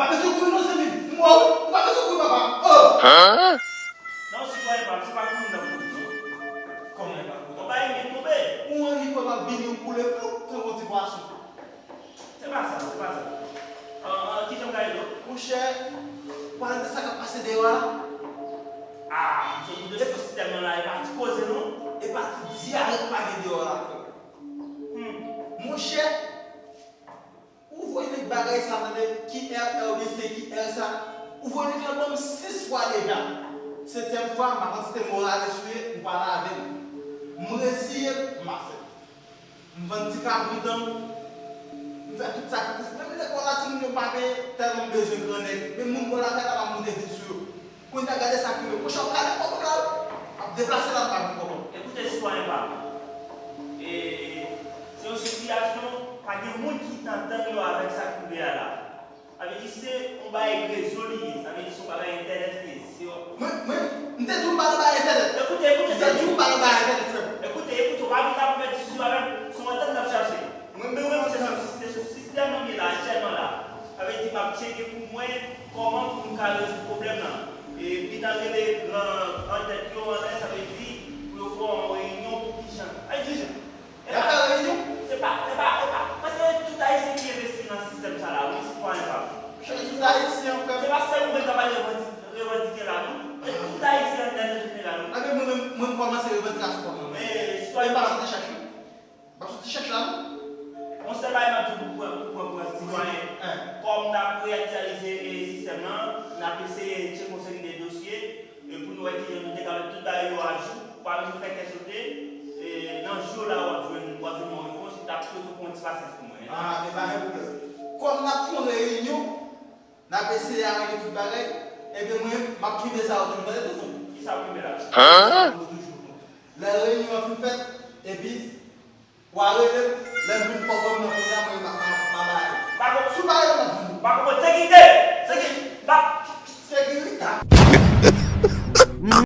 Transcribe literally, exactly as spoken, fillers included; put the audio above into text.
Pa bezwen kouri non, zanmi m. M wè w, ou pa bezwen kouri, papa. Oh! Non, sitwayen pa, se pa kouri nan kouri non. Kòman e pa kouri? Yon bagay byen tonbe. Ou annik wè m ap vini, ou koule ploup tankou yon ti pwason. Se pa sa, se pa sa. An, an, kijan m ka ede w? Monchè, pale de sa k ap pase deyò a la. Ah, se pou de sou sistèm nan la, e pa ti koze non. E pa ti dyare k pa gen deyò a la, frè. Hmm. Monchè, ou voye nèg bagay sa, tande, ki R, R oubyen se ki R sa. Ou voye nèg la ban m sis fwa deja. Setyèm fwa, m ap kite mo rale sou li, ou pale avè m. M reziye m, m ap fè. M vann ti kabrit an m. M fè tout sakrifis. Menm lekòl la, timoun yo pa peye, tèlman m bezwen gran nèg. Men moun bò lakay la, m ap moute vit sou yo. Kounye a, gade sa k rive. Monchè, w kale kòb ou la, wi. M ap deplase la, m pa vin kòb ou. Ekoute, sitwayen pa m. E, se yon sitiyasyon, pa gen moun ki t antann yo avèk sa k rive a la. Sa vle di se yon bagay rezo li ye. Sa vle di se yon bagay entènèt li ye. Se yon... Mwen, mwen, m te di w m pa nan bagay entènèt. Ekoute, ekoute, M te di w m pa nan bagay entènèt, frè m. Ekoute, ekoute, w pa vin la pou fè diskisyon avè m. Se yon antant n ap chache. Mwen, mwen, mwen, se sou, se sou sistèm nan m ye la, aktyèlman la. Sa vle di m ap tcheke pou mwen kòman pou m ka rezoud pwoblèm nan. E, m gentan rele gran, gran tèt yo anlè, sa vle di pou yo fè yon reyinyon pou kijan. Ay, kijan? Y ap fè reyinyon? Se pa, se pa, se pa, paske tout Ayisyen ki envesti nan sistèm sa la, wi, sitwayen pa m. Chèche tout Ayisyen, frè m. Se pa sèl ou menm k ap al revandike, revandike la, non. E tout Ayisyen an nèt an jeneral, wi. Anben, mwen menm, mwen m kòmanse revandikasyon pa mwen. Men, sitwayen pa m. M ap soti chèch, wi. M ap soti chèch la, non. Yon sèl bagay m ap di w pou pran, pou pran, pou pran sitwayen. Hein. Kòm n ap reaktyalize, e, sistèm nan, n ap eseye tcheke yon seri de dosye, e pou nou wè kijan nou te ka mete tout bagay yo ajou, ou pa bezwen fè kè sote, e, nan jou la w ap jwenn, w ap jwenn yon repons, m t ap swete w pran yon ti pasyans pou mwen. Ah, men pa gen pwoblèm. Kòm n ap fè yon reyinyon, n ap eseye arange tout bagay, epi mwen, m ap kenbe sa yo toujou, tande tonton. Kisa w kenbe la? Sa yo toujou. Lè reyinyon an fin fèt, epi w a rele m, lè m jwenn kòb nan men m nan, mwen, m a, m a, m a ba yo. Pa kon- Si w pa rele m, m ap vini. Pa